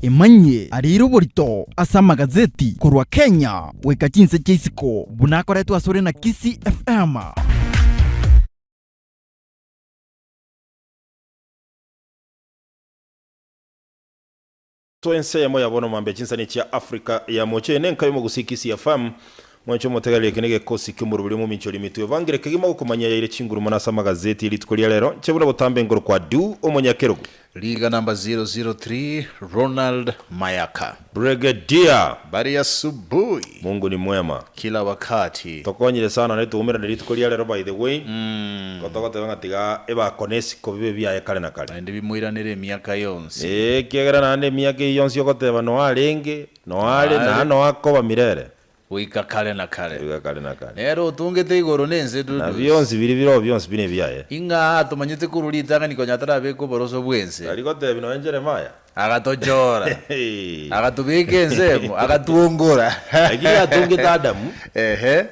Emanyie areire oborito ase amagazeti korwa Kenya goika chinse chia isiko buna akoretwe asore na Kisii FM. Toe ensemo ya bono mambia chinsani chia Africa ya moche nenka y'omogusii Kisii FM mwanche omotegereri eke negekosi ki'omoroberi omominchori emitwe ebangire kegima gokomanyia yaire chinguru mono ase amagazeti erituko ria rero nche buna botambe engoro kwa Du omonyakerogo. Liga number 003 Ronald Mayaka. Brigadier! Habari ya asubuhi. Mungu ni mwema. Kila wakati. Tokonyire sana naende twaumerane rituko ria rero by the way, ko togoteba ng'a tiga ebakone isiko bibe biaye kare na kare. Naende bimoiranere emiaka yonsi. Ee, ekiagera naende emiaka eyio yonsi ogoteba noe arenge, noe are, naende noe akoba mirere. Goika kare na kare. Goika kare na kare. Nere otungete igoro na ense Na dudus. bionsi biria bireo bionsi bire ebiaye. Ing'a atomanyete korwa ritang'ani konya atarabeka oboroso bw'ense. Tari gotebi nonya Jeremaya. Agatochora, agatobeka ensemo, agatuongora. Lakini atungete Adamu. Ehe.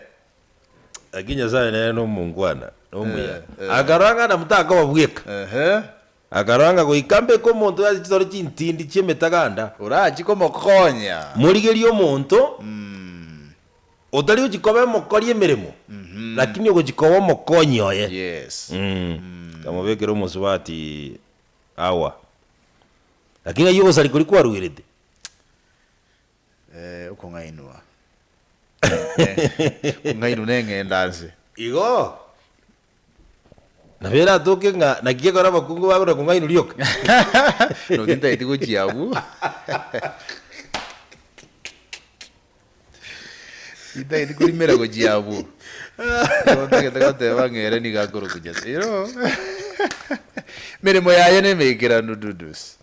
Lakini Nyasaye nere nomongwana, nomuya. Akarora ng'a Adamu takoba bweka. Ehe. Akarora ng'a goika mbeke omonto ase chisoro chintindi chi'emetaganda. Orachie komokonya. Morigerie omonto otari gochia koba omokori emeremo, lakini ogochia koba omokonyi oye. Yes. Nkamobekera omosubati Hawa. Lakini ayio ogosari koria kwaruerete. Eh, okong'ainwa. Okong'ainwa neng'enda nse. Igo, nabo eratoke ng'a naki ekero abakungu bagokora kong'ainwa rioka. Nonye ntagete gochia abwo. Tintageti korimera gochia abwo. Nigo ntagete goteba ng'a ere nigo akorokwa Nyasae. You know, emeremo yaye nemeikeranu dudus.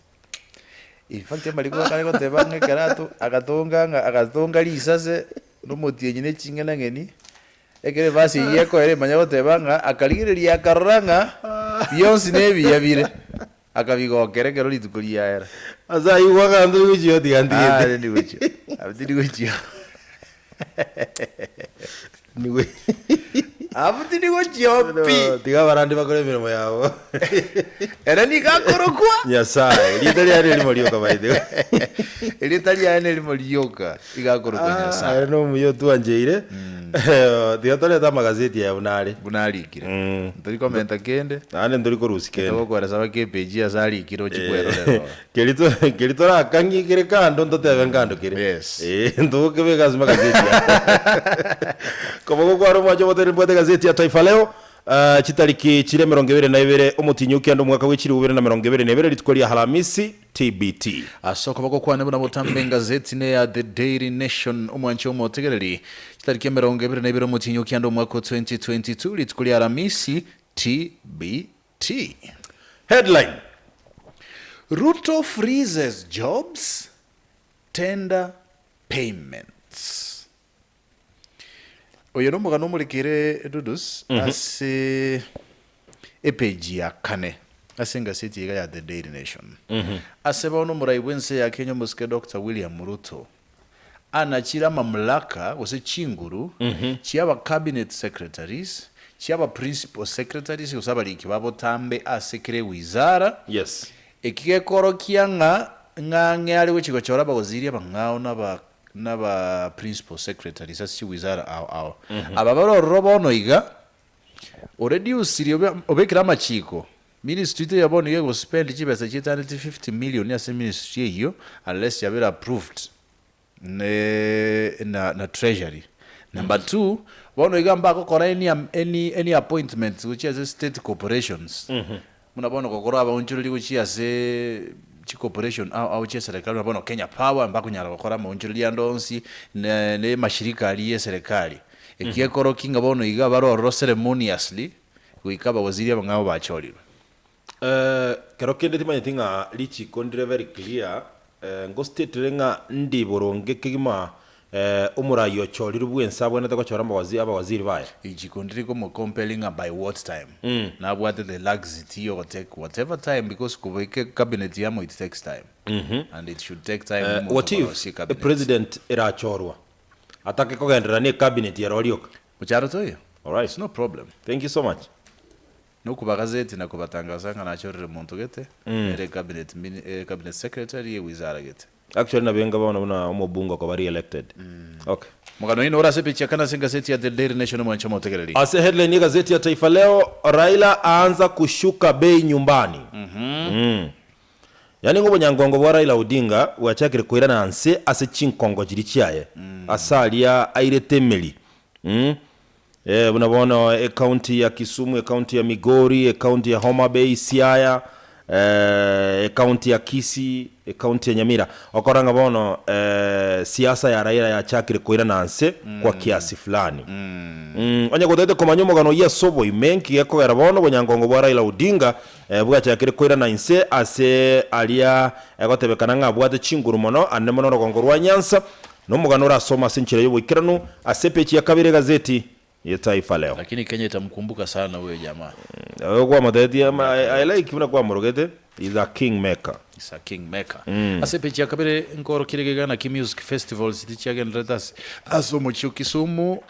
In fact amariko akare goteba ng'a ekero ato agatonga ng'a agatonga risase na omotienyi na eching'enang'eni, ekero everse eyio ekoera emanya goteba ng'a akarigereria akarora ng'a bionsi nebiya bire, akabigokera ekero rituko riaera. Ase ayio gwakana ntori gochia tiga ntigete. Ah, tindi gochia. Abwo tindi gochia. Nigo Abwo tindi gochia pi. Tiga abarandi bakore emeremo yabo. Ere nigo akorokwa. Nyasaye. Erieta riaye nerimo rioka by the way. Erieta riaye nerimo rioka iga akorokwa Ah, Nyasaye. ere nomuya otwancheire. Tiga torete amagazeti aya buna are. Buna arikire. Ntori komenta kende. Naende ntori korusia kende. Togokoeresa baka epeji ase arikire ochie kwerorera ororo. Keri to keri torakang'ie kere kando ntotebe nkando kere. Yes. Eh, ntogokebeka ase magazeti aya. Koba gokwara omwancho obotere mbwate egazeti ya Taifa Leo, ah, chitariki chire emerongo ebere na ibere omotienyi o kianda omwaka bwe chilifu bibere na emerongo ebere na ebere rituko ria Halamisi, TBT. Ase okoboko kwane buna botambe engazeti neya The Daily Nation omwanchi omotegereri, chitariki emerongo ebere na ibere omotienyi o kianda omwaka o 2022 rituko ria Aramisi, TBT. Headline. Ruto freezes jobs tender payments. Oyo nomogano omorekere Dudus ase epeji ya kane ase engaseti iga ya The Daily Nation. Ase bono omorai bwense ya Kenya omosike Doctor William Ruto anachire amamlaka gose chinguru chia aba cabinet secretaries, chia aba principal secretaries gose abariki ba botambe ase kera ewizara, Yes. Eki gekorokia ng'a ng'ang'e are gochia gochora abawaziri abang'ao na aba na aba principal secretaries ase chiwizara ao ao. Aba bare ororo bono iga, oreducirie obe obekire amachiko, ministry teiyo bono iga egospend chibesa chietanetie 50 million ase ministry eyio unless yabere approved ne na na treasury. Number two, bono iga mbagokora any any any appointments gochia ase state corporations, buna bono gokora abaonchoreria gochia ase chicorporation ao ao chia eserekari buna bono Kenya Power mbakonyara gokora amaonchoreria ande onsi, ne ne mashirika aria ya eserekari. Eki ekorokia ng'a bono iga bare ororo ceremoniously goika abawaziri abang'ao bachorirwe. Kero kende timanyeti ng'a richiko ndire very clear, ngostatere ng'a ndi boronge kegima omorai ochorirwe bwense abwenerete gochora amawazi abawaziri baye. Richiko ndiri komocompel ng'a by what time, nabwate the laxity yogotake whatever time because koboika cabinet yamo it takes time and it should take time omonto What if korosia ecabinet. president erachorwa atake kogenderera ne ecabinet ero rioka? Mocharo toiyo, Alright. it's no problem. Thank you so much. Nokobagazeti na kobatangasa ng'a nachorire monto gete, nere ecabinet mini ecabinet secretary ye wizara gete. Actually nabo enga bono buna omobunge okoba re-elected. Okay. Omogano oino ore ase epeji ya kane ase engaseti ya The Daily Nation omwanche omotegereri. Ase headline y'egazeti ya Taifa Leo, Raila aanza kushuka bei nyumbani. Mm. Yaani ng'a obonyangongo bwa Raila Odinga bwachakire koirana nse ase chinkongo chiria chiaye, ase aria airete emeri. Mm. Eh, buna bono ecounty ya Kisumu, ecounty ya Migori, ecounty ya Homa Bay, Siaya, eh, ecounty ya Kisii, ecounty ya Nyamira. Okora ng'a bono eh, siasa ya Raila yachakire koirana nse kwa kiasi fulani. Mm, onye gotagete komanya omogano oyio ase oboime, nki gekogera bono obonyangongo bwa Raila Odinga eh, bwachakire koirana inse ase aria egotebekana ng'a abwate chinguru mono, ande mono orogongo rwa Nyanza, Nomogano orasome ase enchera y'oboikeranu ase epeji ya kabere egazeti ye Taifa Leo. Lakini Kenya itamkumbuka sana huyo jamaa. Oyo kwamotebetie ama I, I like buna kwamorogete is a king maker. Is a king maker. Ase epeji ya kabere nkoorokia rigega naki music festivals tichiagendererete ase ase omochie o Kisumu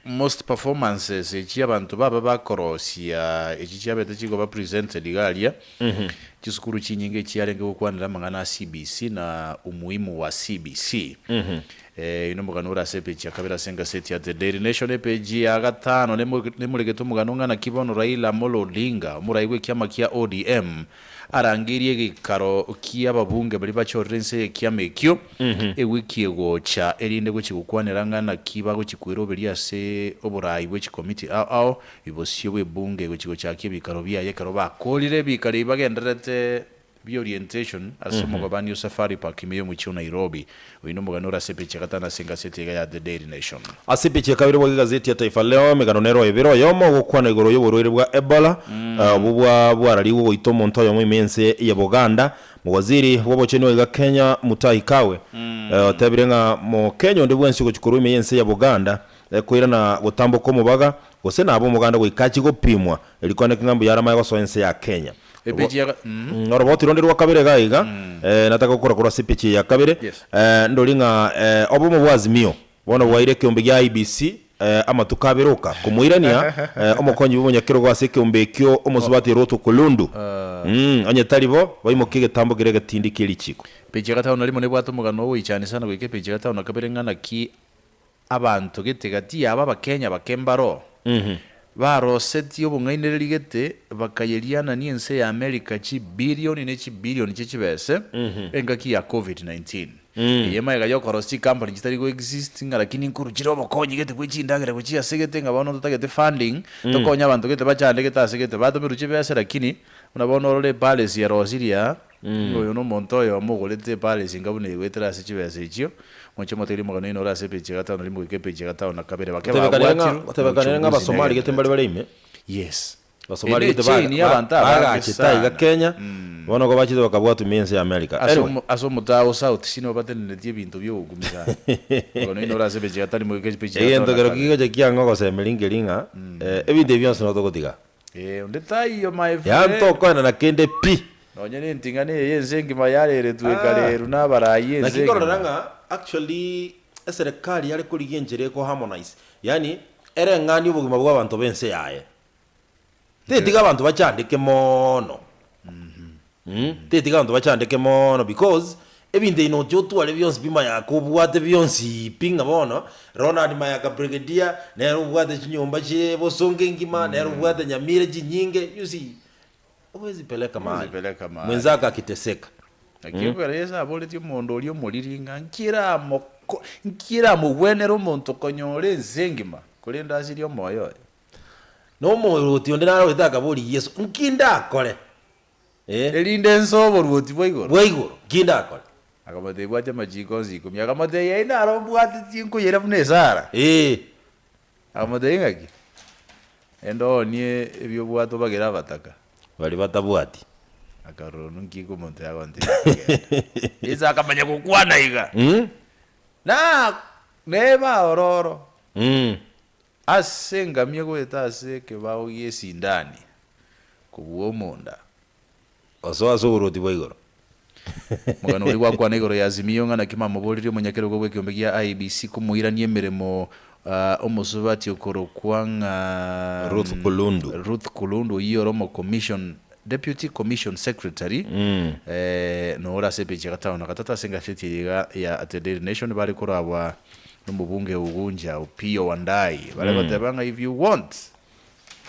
most performances echi abanto baba bakorosia echi chiabete chigoba presented iga aria Chisukuru chinyinge chiarenge gokwanera amang'ana a CBC na umuhimu wa CBC. Oyio nomogano ore ase epeji ya kabere ase engaseti ya The Daily Nation. Epeji ya gatano nemoregete omogano ng'a naki bono Raila Amolo Odinga, omorai bw'ekiama kia ODM, arangeirie egeikaro ki'ababunge baria bachorire inse y'ekiama ekio ewiki egocha erinde gochia gokwanera ng'a naki bagochia koiroberia ase oborai bwe chikomiti ao ao Bosio bw'ebunge gochia gochakia ebikaro biaye ekero bakoorire ebikaro ebi bagendererete bi'orientation ase omogabani o Safari Park ime y'omochie o Nairobi. Oyio nomogano ore ase epeji ya gatano ase engaseti iga ya The Daily Nation. Ase epeji ya kabere bw'egazeti ya Taifa Leo, emegano nero ebere, oyomo ogokwana igoro y'oborwaire bwa Ebola, obwo bwa bwararigwe goita omonto oyomo ime y'ense ya Buganda. Mowaziri bw'obochenu oiga Kenya Mutahi Kagwe otebire ng'a Mokenya onde bwensi ogochia korwa ime y'ense ya Buganda Ekoirana gotamboka omobaga, gose nabe omoganda goika achie gopimwa, erio kwane ng'a mbuya aramaye gosoa ense ya Kenya. Epeji ya Oroboti ronde rwa kabere iga iga, nataka gokora korwa ase epeji eye ya kabere, Yes. ndori ng'a obomo bwa Azimio bono bwaire ekeombe gia IEBC amatuko abere oka komoirania omokonyi bw'omonyakerogo ase ekeombe ekio omosubati Ruth Kulundu. Onye tari bo, baimokie egetambo keria egetindi kie richiko. Epeji ya gatano na rimo nebwate omogano ogoichani sana goika epeji ya gatano na kabere ng'a naki Abanto gete gati yabo Abakenya bake mbaro, barosetie obong'ainereria gete bakayerianania ense ya America chibilioni ne chibilioni chie chibese engaki ya Covid-19. Eye magega yokorosia chikampani chitari go exist ng'a lakini nkoruchire obokonyi gete bwe chindagera gochia ase gete ng'a bono totagete funding tokonye abanto gete bachandegete ase gete batomerwe chibese lakini buna bono orore epalace yarosirie aa Ng'a oyo nomonto oyomo ogorete epalesi enga buna egoetera ase chibesa echio, moche motegerie omogano oino ore ase epeji ya gatano rimo goika epeji ya gatano na kabere. Bake Gotebekanire ng'a babwatirwe na gotebekanire ng'a uchunguzi Abasomali gete mbare negendererete. bare ime. Yes. Abasomali Eye gete nechain ba- y'abanto abange bagachete aiga sana. Kenya, bono igo bachete bakabwatwa ime y'ense ya America. Ase Anyway. omo ase omotaa o South C nigo batenenetie ebinto bi'ogokumia sana. Omogano oino ore ase epeji ya gatano rimo goika epeji ya Egento gatano na kero kabere. kigocha kiang'a ogosemeria nkeri ng'a ebinto ebi bionsi nigo togotiga. Ee, onde taiyo my Yaani friend. tokoenana kende pi. Nonye nenting'ana eye y'ense engima yareretwe ekareerwa nabaraai Naki ense nkorora engima. ng'a actually eserekari yare korigia enchera eko harmonize, yaani ereng'anie obogima bwa abanto b'ense yaye. Tetiga abanto bachandeke moono. Tetiga abanto bachandeke moono because, ebinto ebi noche otware bionsi pi mayaka obwate bionsi pi ng'a bono, Ronald Mayaka Brigadier, nere obwate chinyomba chie Bosongo engima, nere obwate Nyamira chinyinge, you see, huwezi peleka mahali, Huwezi peleka mahali. mwenzako akiteseka. Naki ekero Yeso aboretie omonto oria omoriri ng'a nkiramoko nkiramogwenere omonto konyora ense engima, korende asirie omoyo oye. Na omorwoti onde nare oete akaboria Yeso, Nki ndakore? Eh. Erinde nsoe oboruoti bwa igoro. Bwa igoro, nki ndakore? Akamotebia, Bwatia amachiiko onsi ikomi. Akamotebia, Yaye naro mbwatetie nkoyera buna esara. Eh. Akamotebia, Ng'aki? Enda oonie ebi obwate obagere abataka. Baria batabwati. Akarora onwe nki omonto yagontebia akagenda. Yeso akamanya gokwana iga, Na nebe aororo. Ase engamia goeta ase ekebao gi'esindani kobua omonda. Osoa ase oboruoti bwa igoro. Omogano oria gwakwana igoro ya Azimio ng'a naki mamoboririe omonyakerogo bw'ekeombe gia IEBC komoirania emeremo omosubati okorokwa ng'a Ruth Kulundu. Ruth Kulundu oyio ore omokomishon. Deputy Commission Secretary, noro ase epeji ya gatano na gatato ase engazeti eye iga ya The Daily Nation bare korabwa nomobunge Ugunja Opiyo Wandayi bare goteba ng'a if you want,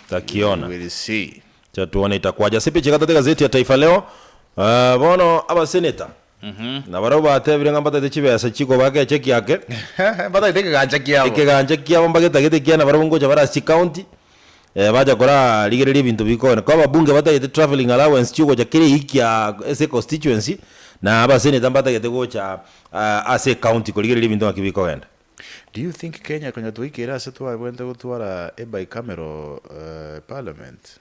Takiona. you will see. Cha tuone itakuwaje. Ase epeji ya gatato egazeti ya Taifa Leo, bono abaseneta nabarabwo batebire ng'a mbatagete chibesa chikobaka echeki ake. Mbatagete ekegancha kiabo. Ekegancha kiabo mbagetagete ekiagera nabarabwo ngocha bare ase chicounty, bacha korarigereria ebinto bikogenda. Ko ababunge batagete travelling allowance chiogocha kera ewiki ase econstituency, na abaseneta mbatagete gocha ase ecounty korigereria ebinto ng'aki bikogenda. Do you think Kenya konya twaikire ase twabwenerete gotwara a bicameral parliament?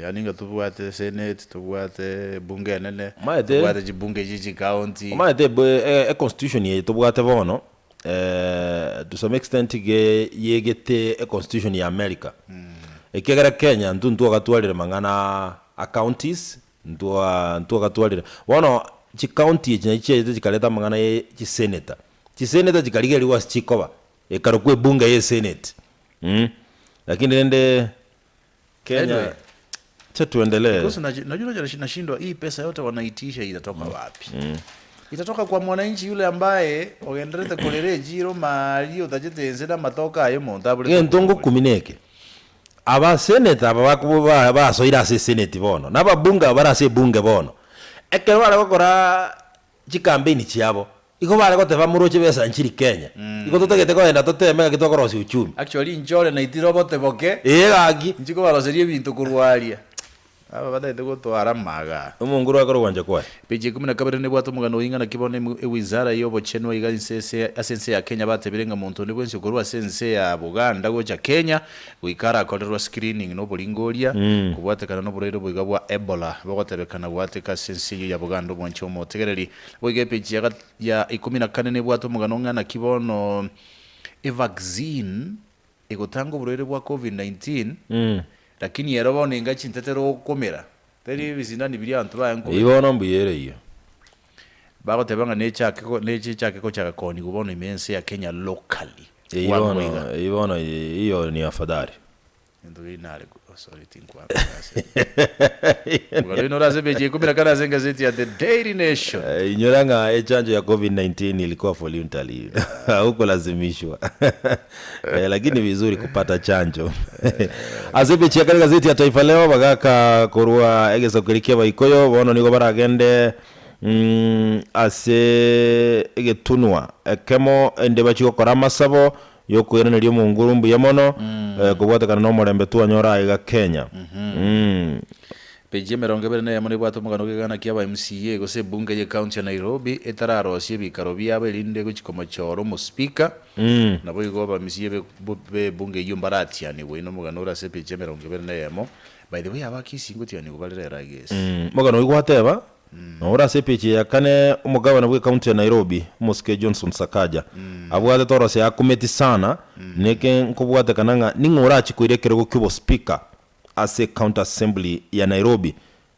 Yaani ng'a tobwate senate, tobwate ebunge enene, Omanyete tobwate chibunge chie chicounty. Omanyete e econstitution eye tobwate bono to some extent iga yegete econstitution ya America. Ekiagera Kenya intwe ntwagatwarire mang'ana a counties, ntwa ntwagatwarire. Bono chicounty echi nachi chiachete chikareta amang'ana ya chisenator. Chisenator chikarigerigwa ase chikoba, ekarokwa ebunge ya esenate Lakini rende Kenya Anyway. Acha tuendelee. Because najua najua nashindwa hii pesa yote wanaitisha itatoka wapi? Itatoka kwa mwananchi yule ambaye ogenderete korera ejiro mari otachete ense na amatoke aye omonto aborete Egento koboria. ngokumina eke, abaseneta aba bakobo ba- basoire ase eseneti bono, na ababunge aba bare ase ebunge bono, ekero bare gokora Chikampeni chiabo, igo bare goteba moroche besa nchiri Kenya, igo totagete kogenda toteme gaki tokorosia uchumi. Actually inche ore naitire obote boke, Ee gaki. inche kobaroseria ebinto korwa aria, aba batagete gotwara amaga. Omonguru akore ogwancha kwaye. Peji ya ikomi na kabere nebwate omogano oing'ana naki bono ewizara y'obochenwa iga inse ase ase ense ya Kenya batebire ng'a monto onde bwensi okorwa ase ense ya Buganda gocha Kenya Goika arakorerwa screening na oboringoria, kobwatekana noborwaire oboiga bwa Ebola bogotebekana goateka ase ense eyio ya Buganda omwanchi omotegereri. Boigo epeji ya ya ikomi na kane nebwate omogano ng'a naki bono evaccine egotanga oborwaire bwa covid 19 lakini ero bono enga chintetero okomera teri ebisindani biria abanto baye Eyio bono mbuya ere eyio. Bagoteba ng'a nechake neche echake gochaka koonigwa bono ime y'ense ya Kenya locally. Eyio Bwango bono iga. eyio bono eyio ni afadhali. Egento keria nare ko oh sorry tinkwamba ase. Omogano oino ore ase epeji ya ikomi na kane ase engazeti ya The Daily Nation. Eh, inyora ng'a echanjo ya covid-19 ilikuwa voluntary haukulazimishwa eh, lakini vizuri kupata chanjo ase epeji ya kane gazeti ya Taifa Leo bagaka korwa egesaku keria kia Abaikoyo bono nigo baragende Ase egetunwa ekemo ende bachie gokora amasabo y'okoiraneria omonguru mbuya mono, kobwatekana nomorembe twanyora aiga Kenya. Peji emerongo ebere na eyemo nebwate omogano bw'egana kia aba MCA gose ebunge ye county ya Nairobi etararosie ebikaro biabo erinde gochia komochora omospeaker naboigo aba MCA be ebunge eyio mbaratianigwe ino omogano ore ase epeji emerongo ebere na eyemo by the way aba Kisii ngotianigwa bare rero I guess. Omogano oyio gwateba, Noro ase epeji ya kane omogabana bw'ecounty ya Nairobi, omosike Johnson Sakaja, abwate torosia yakumeti sana neke nkobwatekana ng'a ning'o orache koira ekerogo ki'obospeaker ase ecounty assembly ya Nairobi.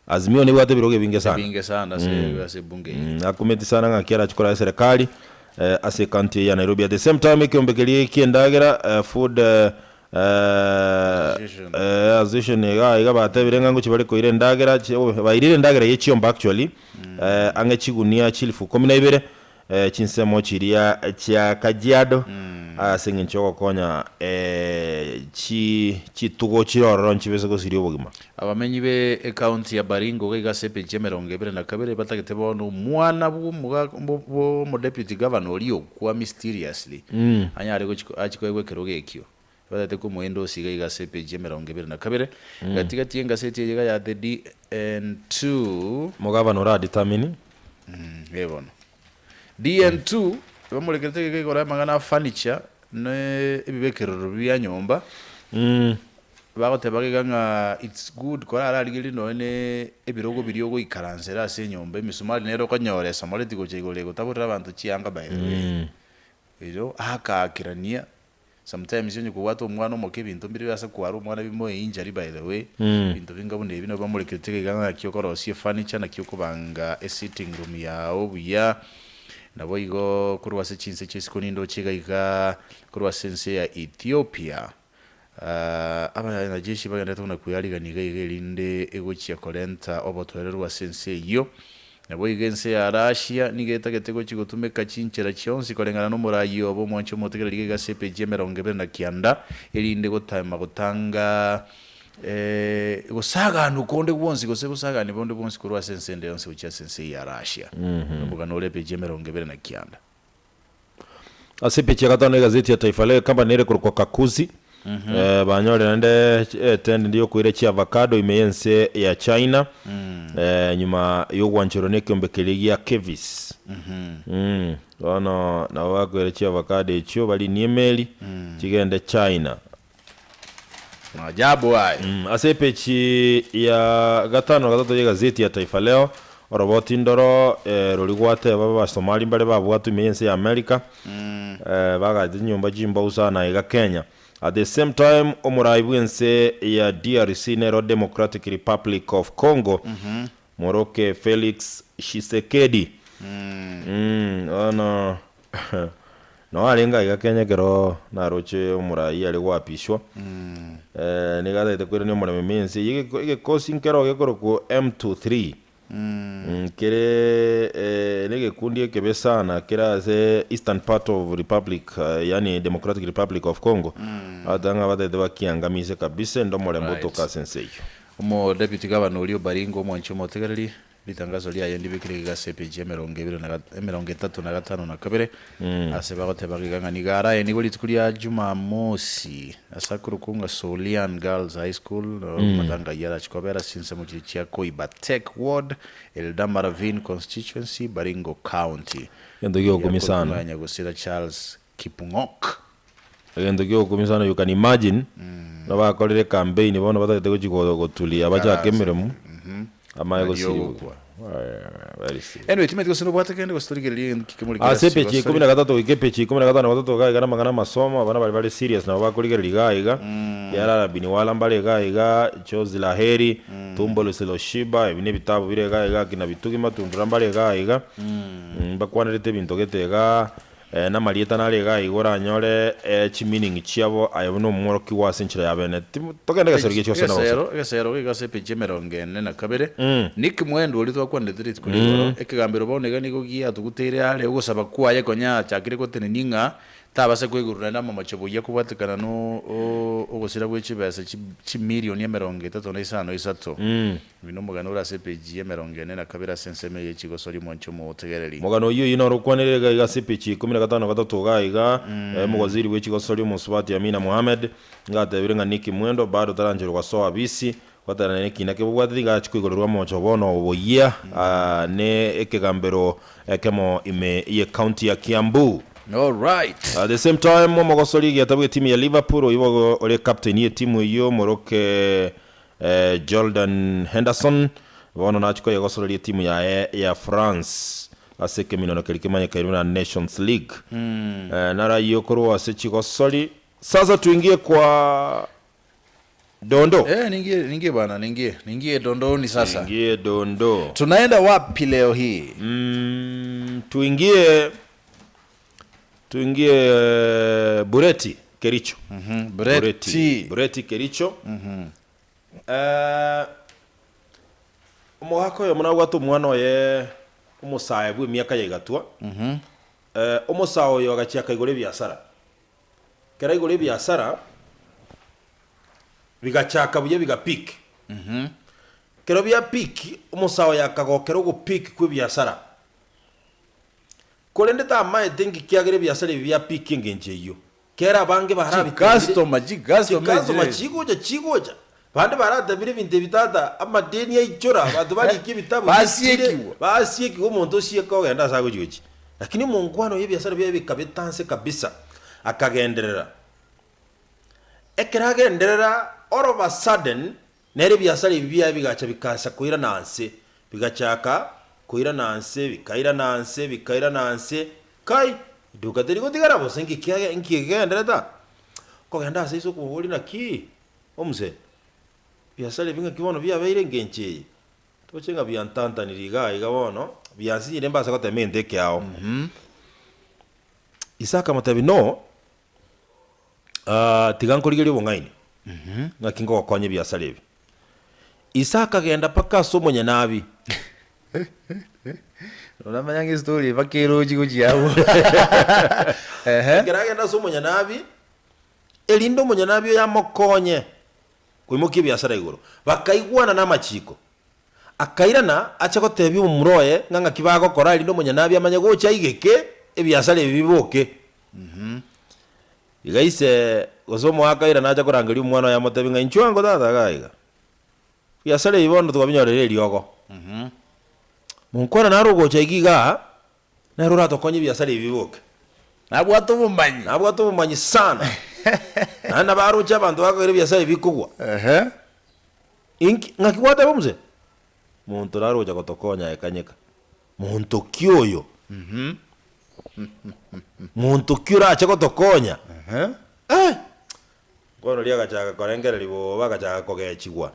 Azimio nebwate ebirogo ebinge sana. Ebinge sana ase ase ebunge eye. Akumeti sana ng'aki arache koraa eserekari ase ecounty eye ya Nairobi. At the same time ekeombe keria ki'endagera food Association. Association iga iga batebire ng'a ngochia bare koira endagera chi oh bairire endagera ye chiombe actually ang'e chigunia chilifu ikomi na ibere chinsemo chiria chia Kajiado ase eng'encho yogokonya chi chitugo chire ororo nchibese gosiria obogima. Abamenyi be ecounty ya Baringo iga iga ase epeji emerongo ebere na kabere batagete bono omwana bw'omoga bw'omodeputy governor oria okwa mysteriously anyare gochi achi koegwa ekerogo ekio. Batagete komoenda ose iga iga ase epeji emerongo ebere na kabere. Gati gati y'engaseti eye iga ya The DN2. Omogavana oradetermine. Ee bono. DN2 bamorekerete iga igoro y'amang'ana a furniture na ebibekerero bia nyomba. Bagoteba iga ng'a it's good korararigererie nonya ne ebirogo biria ogoikaransera ase enyomba, emisumari nere okonyora esomoreti gocha igoro egotaborera abanto chianga by the way. Erio akaakerania, sometimes onye kobwate omwana omoke ebinto mbire ase kwara omwana bimoe injury by the way, ebinto binga buna ebi nabo bamorekerete iga ng'a naki okorosia efurniture, naki okobanga esitting room yao buya, naboigo korwa ase chinse chia isiko nindoche iga iga korwa ase ense ya Ethiopia. Abanajeshi bagenderete buna kweyarigania iga iga erinde egochia korenta obotoereru ase ense eyio. Naboigo ense ya Russia nigo etagete gochia gotumeka chinchera chionsi koreng'ana nomorayi obo omwanchi omotegereri iga iga ase epeji 29, erinde gotema gotanga gosaganwa konde gwonsi gose bosagani bonde bwonsi korwa ase ense ende yonsi gochia ase ense eye ya Russia. Nomogano ore epeji 29. Ase epeji ya gatano y'egazeti ya Taifa Leo, ecompany ere korokwa Kakuzi banyorire naende etenderi yokoira chiavacado ime y'ense ya China nyuma y'ogwancherwa nekeombe keria gia Kevis. Bono nabo bakoira chiavacado echio barinie emeri chigende China. Maajabu aye. Ase epeji ya gatano na gatato y'egazeti ya Taifa Leo, oroboti ndoro roria gwateba Abasomali mbare babwatwe ime y'ense ya America, bagachete chinyomba chimbau sana iga Kenya. At the same time, omorai bw'ense ya DRC nero Democratic Republic of Congo, Moroke Felix Tshisekedi. Bono noo arenge aiga Kenya ekero naroche omorai are goapishwa, nigo atagete koirania omorembe ense eye. Egekosi nkero gekorokwa M23 kere negekundi ekebe sana kere ase eastern part of republic yaani Democratic Republic of Congo, abateba ng'a batagete bakiangamise kabisa ende omorembe otoke ase ense eyio. Omo Deputy Governor oria o Baringo omwanchi omotegereri, ritangaso riaye ndibekire iga ase epeji ya emerongo ebere na emerongo etato na gatano na kabere, ase bagoteba iga ng'a nigo araenigwe rituko ria Jumamosi ase akorokwa ng'a Solian Girls High School, amatanga ayio arache kobera ase chinsemo chiria chia Koibatek Ward, Eldama Ravine Constituency, Baringo County. Egento gi'ogokumia Riakorokwa sana. ng'a Nyagosira Charles Kipng'ok. Egento gi'ogokumia sana you can imagine buna bakorire ecampaign bono batagete gochia gotulia bachake Goikaransa. emeremo amaye Nario gosiriwa. ogokwa. Very serious. Anyway, timanyeti gose nobwate kende gose torigererie egento ki kemore kere Ase ase epeji ya ikomi chigosori. na gatato goika epeji ya ikomi na gatano na gatato iga iga namang'ana amasomo abana baria bare serious nabo bakorigereria iga iga Yarara bin Wala mbare iga iga Chozi la Heri Tumbo Lisiloshiba ebi nebitabu bire iga iga akina Bitugi Matundura mbare iga iga mbakwanerete ebinto gete igaa Namarieta nare iga iga oranyore chimeaning chiabo aye buna omworokigwa ase enchera ya bene. Togende egesero gie chiose na gose. Egesero, egesero geiga ase epeji emerongo ene na kabere. Nick Mwendwa oria twakwanete rituko ria igoro, ekegambero bono iga nigo giatuguteire are ogosaba kwaye konya achakire gotenenia ng'a tabasa koigurwa naende amamocho buya kobwatekana no ogosira gwe chibesa chimilioni emerongo etato na isano isato. Oyo nomogano ore ase epeji y'emerongo ene na kabere ase ensemo eye chigosoria omwancho omootegereri. Omogano oyio oyio noro okwanire iga iga ase epeji ya ikomi na gatano na gatato iga iga, Omowaziri bwe chigosoria omosubati Amina Mohamed nigo atebire ng'a Nick Mwendwa bado tarancherwa gosoa abisi gotenena nekina kebobwateti iga achie koigorerwa omocho bono oboyia ne ekegambero ekemo ime ye county ya Kiambu. Alright. At the same time omogosori egiata bw'etimu ya Liverpool oyio boigo ore captain y'etimu eyio omoroke Jordan Henderson bono nachie koyegosoreria etimu yaye ya France ase ekeminano keria kemanyekaine buna Nations League. Naro ayio korwa ase chigosori. Sasa tuingie kwa dondo. Eh, ningie, ningie bana, ningie, ningie dondoni sasa. Tuingie dondo. Tunaenda wapi leo hii? Tuingie tuingie Bureti Kericho. Bureti. Bureti Kericho. Omogaka oyomo nabwate omwana oye omosae bwa emiaka ya igatwa. Omosae oyo agachia akaigora ebiasara. Ekero aigora ebiasara, bigachaka buya biga peak. Ekero bia peak, omosae oyo akagokera ogo peak kwa ebiasara. Korende tamaete nki kiagera ebiasara ebi bia peak engencho eyio. Kera abange barabitebire, Chicustomer, chicustomer chicustomer echire. chigocha chigocha, bande baratebire ebinto ebi tata, amadeni aichora, abanto barike ebitabu bichire, Basiekigwa. basiekigwa omonto osieka ogenda ase agochi gochia. Lakini omonkwano oyo ebiasara biaye bikaba etanse kabisa, akagenderera. Ekero agenderera, all of a sudden, Nere ebiasara ebi biaye bigacha bikaansa koirana nse, bigachaka koirana nse, bikairana nse, bikairana nse, kai, eduka teri gotigara bosa, inki kiage inki kegenderete aa? Okogenda ase ise okomoboria naki, omuse, ebiasara ebi ng'aki bono biabeire engencho eye? Toche ng'a biantantaniri igaa iga bono, biansinyire mbase gotema egento ekeao. Ise akamotebia, no, tiga nkorigerie obong'aini. Ng'aki ngogokonya ebiasara ebi. Ise akagenda mpaka ase omonyenabi. Oramanya ng'a estory mpaka erochi gochia abwo. Ehe. Ekero agenda ase omonyenabi, erinde omonyenabi oyo amokonye koimokia ebiasara igoro. Bakaigwana namachiko. Akairana ache gotebia omomura oye ng'a ng'aki bagokora erinde omonyenabi amanye gocha aigeke ebiasara ebi biboke. Iga ise, gose omoaka airane ache korangeria omwana oye amotebie ng'a inchuo ango tata iga iga. Ebiasara ebi bono twabinyorera eriogo. Monkwana naro ogocha iga igaa, nere oratokonye ebiasara ebi biboke. Nabwate obomanyi. Nabwate obomanyi sana. Naende nabo aroche abanto bakogera ebiasara ebi bikogwa. Inki, ng'aki gwateba omose? Monto nare ogocha gotokonya aye kanyeka. Monto ki oyo? Monto ki orache gotokonya? Eh! Bono riria agachaka korengereria bobe, agachaka kogechigwa.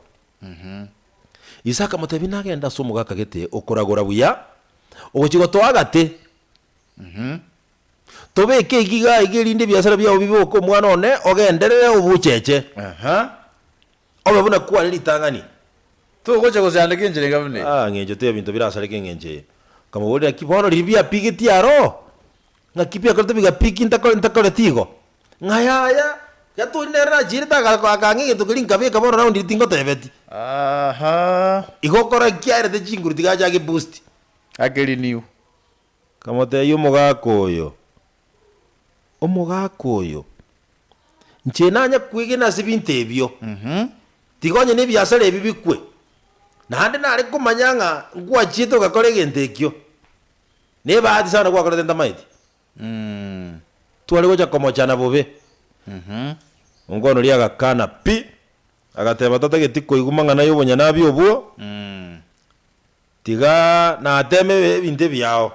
Ise akamotebia, Nagende ase omogaka gete okoragora buya, ogochia gotoa agate, tobeke iga iga iga erinde ebiasara biao biboke omwana one, ogenderere obocheche. Obe buna kware ritang'ani. Togocha gosandeka enchera enga buna eye. Ah, ng'encho te ebinto birasareke eng'encho eye. Nkamoboria, Naki bono riria biapigetie aro? Ng'aki biakorete bigapiki ntakore ntakoreti igo? Ng'a yaya, Gatoni nere nachierete aga akang'a egento keria nkabeka bono round eri tingotebeti. Ahaa. Igo okora kiaerete chinguru tiga achake boost. Ake renew. Nkamotebia omogaka oyo, omogaka oyo, inche nanye kwegena ase ebinto ebio, tiga onye na ebiasara ebi bikwe, naende nare komanya ng'a nkwachiete ogakora egento ekio, na ebahati sana gwakorete ntamaeti. Tware gocha komochana bobe. Omokwana oria agakana pi, agateba tatageti koigwa mang'ana ya obonyanabi obwo. Tiga nateme ebinto ebiao.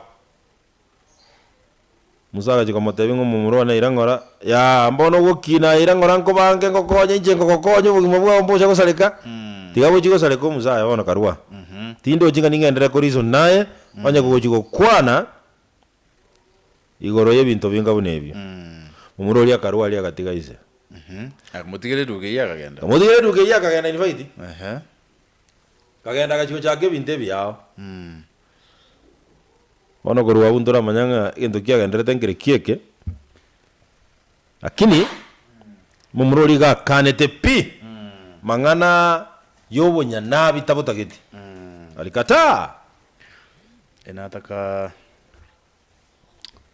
Musa agachia komotebia ng'a omomura one ira ng'ora, Yaa, mbono ogokina aye ira ng'ora nkobange ngokonye inche ngogokonya obogima bwao mbocha gosareka. Tiga bochie gosareka omusa aye bono karua. Tindochi ng'a ning'enderere koreason naye, onye kogochia gokwana igoro y'ebinto binga buna ebio. Momura oria akarua aria agatiga ise. Akamotigera eduka eyio akagenda. Akamotigera eduka eyio akagenda in fight. Akagenda agachia gochaka ebinto ebiao. Bono korwa abwo ntoramanya ng'a egento kiagenderete nkere ki eke, lakini momura oria iga akanete pi, mang'ana ya obonyanabi tabotageti. Alikataa! Enataka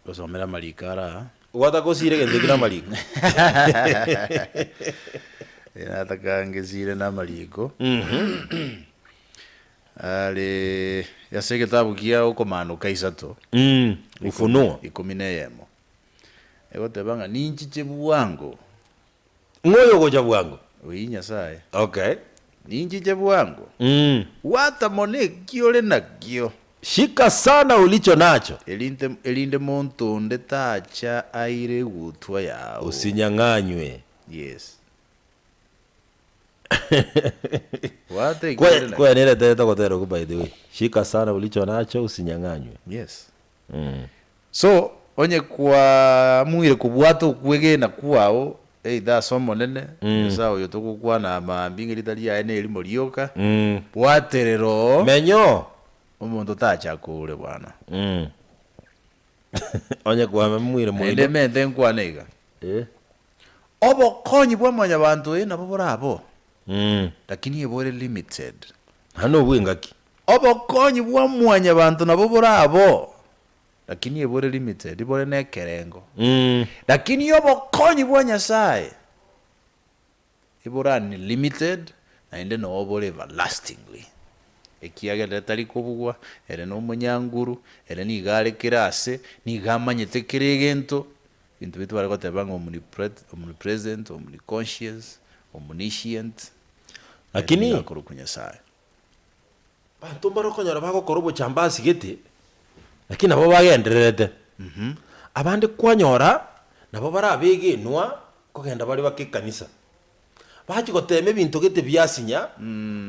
gosomera amariko ara aa. Gwataka osire egento ekio namariko. Nataka ngesire namariko. Are ase egetabu kia Okomaanoka isato, Ufunuo. ikomi na eyemo, egoteba ng'a ninchiche bwango. Ng'o oyo ogocha bwango? Oyio Nyasae. Okay. Ninchiche bwango. Bwata mono eki ore nakio. Shika sana ulicho nacho. Erinde, erinde monto onde tacha aire egutwa yao. Osinyang'anywe. Yes. Bwata eki ore nakio. Kwaya nere eterete ogotera okwo by the way. Shika sana ulicho nacho usinyang'anywe. Yes. So, onye kwaamuire kobwata okwegena kwao either ase Omonene, Nyasae oyo togokwana amaambia ng'a erieta riaye nerimo rioka, bwaterera oo, Menyo! omonto tachaka ore bwana. Onye kwamemuire Naende moino. emente nkwane iga, obokonyi bwa mwanyabanto oye nabo borabe oo, lakini ebore limited. Naende obwe engaki. Obokonyi bwa mwanyabanto nabo borabe oo, lakini ebore limited, bore nekerengo. Lakini obokonyi bwa Nyasaye ebore unlimited naende noo bore everlastingly. Ekiagera ere tari kobugwa, ere nomonyanguru, ere nigo are kera ase, nigo amanyete kera egento, ebinto biria tware goteba ng'a omnipresent, omniconscious, omniscient, ere Lakini nigo akorokwa Nyasaye. Abanto mbare okonyora bagokora obochambasi gete, lakini nabo bagendererete. Abande kwanyora nabo bare abegenwa kogenda bare baka ekanisa. Bachia gotema ebinto gete biasinya,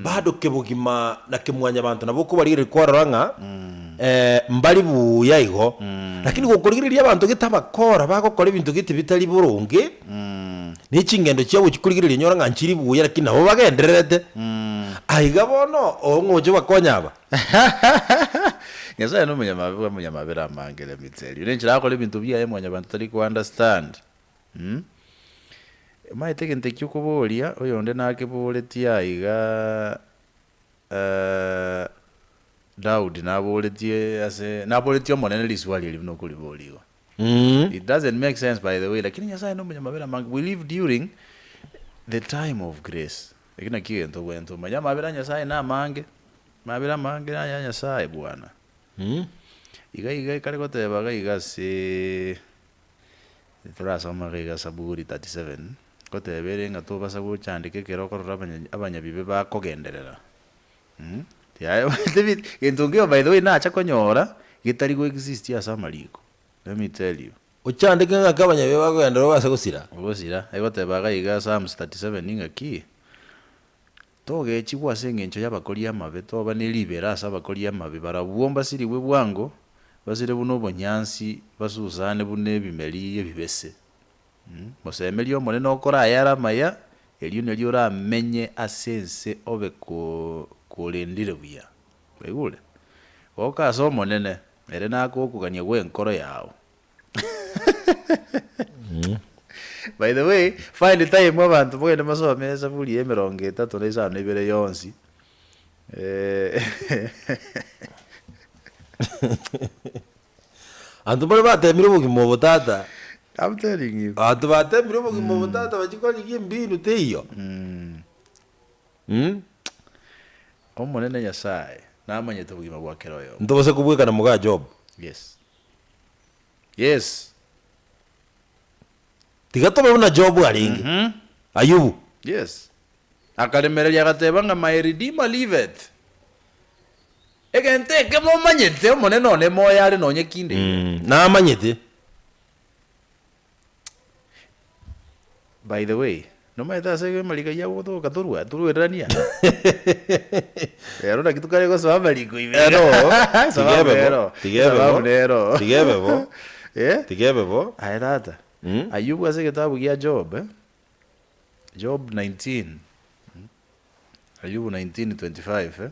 bado kebogima na kemwanyabanto nabo okobarigereria kwarora ng'a mbari buya igo. Lakini gokorigereria abanto gete abakora bagokora ebinto gete bitari boronge, Ne chingendo chiabo chikorigereria onyore ng'a nchiri buya lakini nabo bagendererete. Aiga bono ong'oche obakonye aba. Nyasaye nomonyamabe bwa omonyamabera amange let me tell you. Nenchera agokora ebinto biaye mwanyabanto tari ko understand mh. Omanyete egento ekio okoboria oyonde nakeboretie aiga Daudi naboretie ase naboretie omonene riswali eri buna okoriboria igo. It doesn't make sense by the way lakini Nyasaye nomonyamabera amange we live during the time of grace. Eki nakio egento obwenerete omanye amabera a Nyasaye namange, amabera amange naya Nyasaye bwana. Iga iga ekare goteba iga iga aseee torasome iga iga Saburi 37, ngoteba ere ng'a tobasa gochandeka ekero okorora abanya abanyabibe bakogenderera. Yaya gento nkeiyo by the way nacha konyora getari go exist ase amariko, let me tell you. Ochandeke ng'aki abanyabibe bakogenderera obase gosira. Ogosira, egoteba iga iga Psalms 37 ng'aki, Togechigwa ase engencho y'abakori amabe, toba ne ribera ase abakori amabe, barabwo mbasirigwe bwango, basire buna obonyansi, basusane buna ebimeri ebibese. Mosemerie Omonene okore ayare amaya, erio nario oramenye ase ense obe korendire buya. Kwaigure? Goka ase Omonene, ere nakoe okogania gw'enkoro yao. By the way, find time abanto mogende mosome Esaburi ya emerongo etato na isano na ibere yonsi. Abanto mbare batemire obogima obo tata. I'm telling you. Abanto batemire obogima obo tata bachie korigia embinu teiyo. Mm. Omonene Nyasaye namanyete obogima bwa kera oyomo. Ntobase kobwekana moga Job. Yes. Yes. Tiga tobe buna Job arenge. Ayubu. Yes. Akaremereria agateba ng'a my redeemer liveth. Egento ekemo omanyete, Omonene one moyo are nonye kinde iga. Namanyete. By the way, nomanyete ase amariko ayio agotoka torwa torwererania? Rero naki tokare gosoa amariko ime Ero, iga. tiga Sababu ebe bo, nero, tiga ebe sababu bo, nero. tiga ebe bo, Eh? tiga ebe bo. Aye tata, Ayubu ase egetabu gia Job, eh, Job 19, Ayubu 19:25,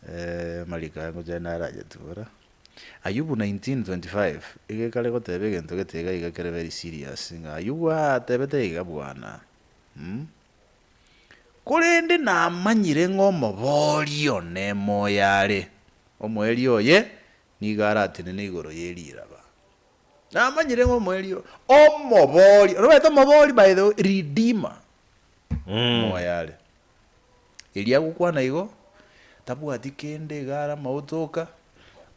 eh, amariko aya ngocha narayatura. Ayubu 19:25, iga ekare goteba egento gete iga iga kere very serious, ng'a Ayubu atebete iga bwana, mh, korende namanyire ng'a omobori one moyo are, omoerio oye nigo aratenene igoro ye riraba. Namanyire ng'a omoerio, omobori, omanyete omobori by the way, redeemer. Moyo are. Erio agokwana igo, tabwati kende iga are amaote oka,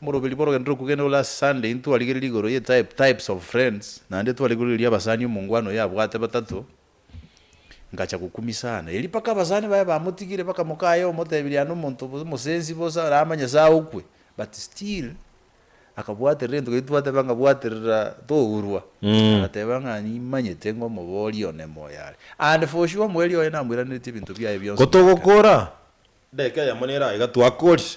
omoroberi bw'orogendo rokogenda ore last Sunday ntwarigereria igoro ye type types of friends, naende twarigereria abasani omongwana oyo abwate batato, ngacha gokumia sana. Erio mpaka abasani baye bamotigire mpaka mokaye omotebirie aye nomonto omosensi bosa oramanye sa okwe, but still. Akabwaterera egento keria twateba ng'a bwaterera tourwa, agateba ng'a nimanyete ng'a omoboria one moyo are. And for sure omoerio oye namoiraneretie ebinto biaye bionsi Ko togokora, dakika eyemo nere aiga twakorire,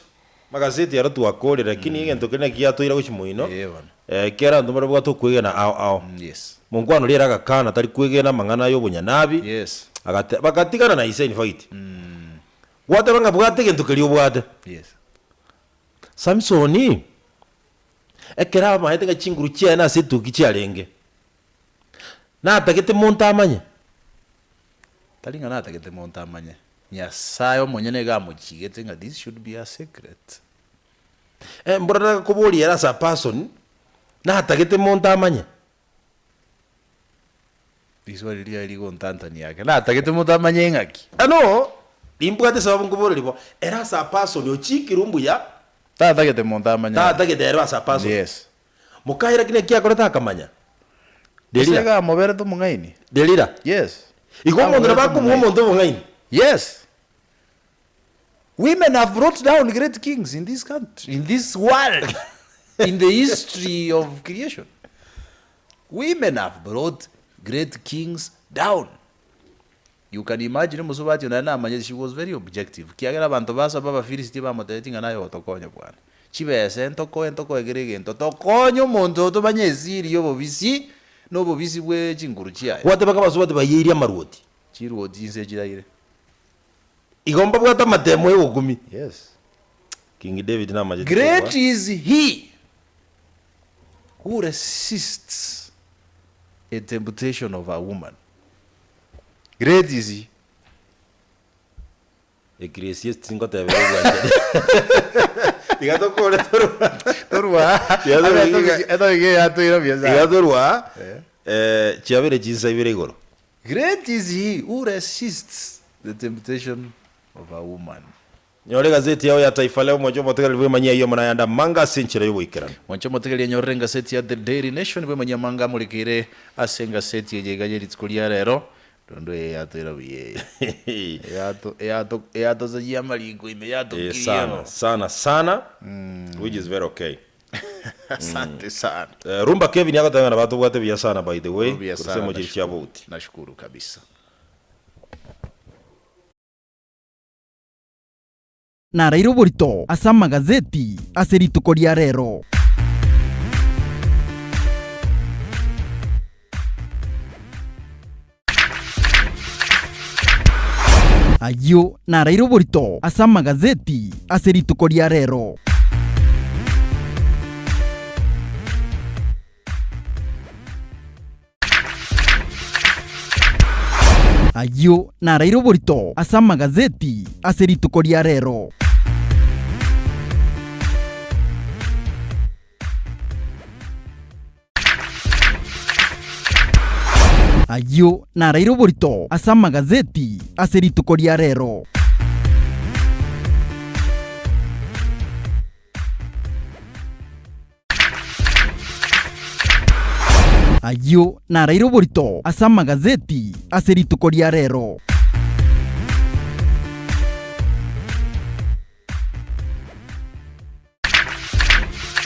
amagazeti aro twakorire lakini egento keria naki giatoira gochia moino, Ee bono. ekero abanto mbare babwate okwegena ao ao. Yes. Monkwano riere agakana tari kwegena amang'ana ya obonyanabi, Yes. agate bagatigana na ise in fact. Gwateba ng'a bwata egento keria obwate. Yes. Samsoni, ekero amaete ng'a chinguru chiaye nase etuki chiarenge, natagete monto amanye. Tari ng'a natagete monto amanye, Nyasae omonyene iga amochigete ng'a this should be a secret. Eh, mbora nagakoboria ere as a person, natagete monto amanye. Riswali riaye rigontantania ake, natagete monto amanye ng'aki. Ano, nimbwate esababu nkoboreria bo, ere as a person ochikirwe mbuya. Tatagete monto amanye. Tatagete ere as a person. Yes. Mokaye lakini eki akorete akamanya. Gose Delila. iga amoberete omong'aini. Delila. Yes. Igo omonto nabo Amoberete akomoa omong'aini. omonto obong'aini. Yes. Women have brought down great kings in this country, in this world, in the history of creation. Women have brought great kings down. You can imagine omosubati oyo naende namanyete she was very objective kiagera abanto basaba Abafilisiti bamotebetie ng'a naye otokonye bwana. Chibesa ntokoe ntokoe kera egento tokonye omonto oyo tomanye esiri ya obobisi. Na obobisi bwe chinguru chiaye. Gwatebeka abasubati baiyeirie amaruoti. Chiruoti inse chiraire. Igo mbabwate amatemo y'obokumi. Yes. King David namachete Great kobua. is he who resists a temptation of a woman. Great is he. Ecclesiastes ngotebera obwanchani. Tiga tokore torwa. Torwa. Tiga torwa. Etopic eye yatoira buya sana. Tiga torwa. Eh, chiabere chinsa ibere igoro. Great is he who resists the temptation of a woman. Nyora egazeti yao ya Taifa Leo mwanche omotegereri bw'emanyia ayio amo nayande amange ase enchera y'oboikeranu. Mwanche omotegereri anyorere engaseti ya The Daily Nation bw'emanyia amange amorekeire ase engaseti eye iga ye rituko ria rero. Rende eye yatoira buya eye. Eyato eyato eyatosagia amariko ime Eh, yatokirie sana bo. sana sana which is very okay. Asante sana. Eh, Rumba Kevin agoteba ng'a nabatobwate buya sana by the way Buya korwa sana, ase emochie chia nashukuru. bouti. Nashukuru kabisa. Naraire oborito ase amagazeti ase rituko ria rero. Ayio naraire oborito ase amagazeti ase rituko ria rero. Ayio naraire oborito ase amagazeti ase rituko ria rero. Ayio naraire oborito ase amagazeti ase rituko ria rero. Ayio naraire oborito ase amagazeti ase rituko ria rero.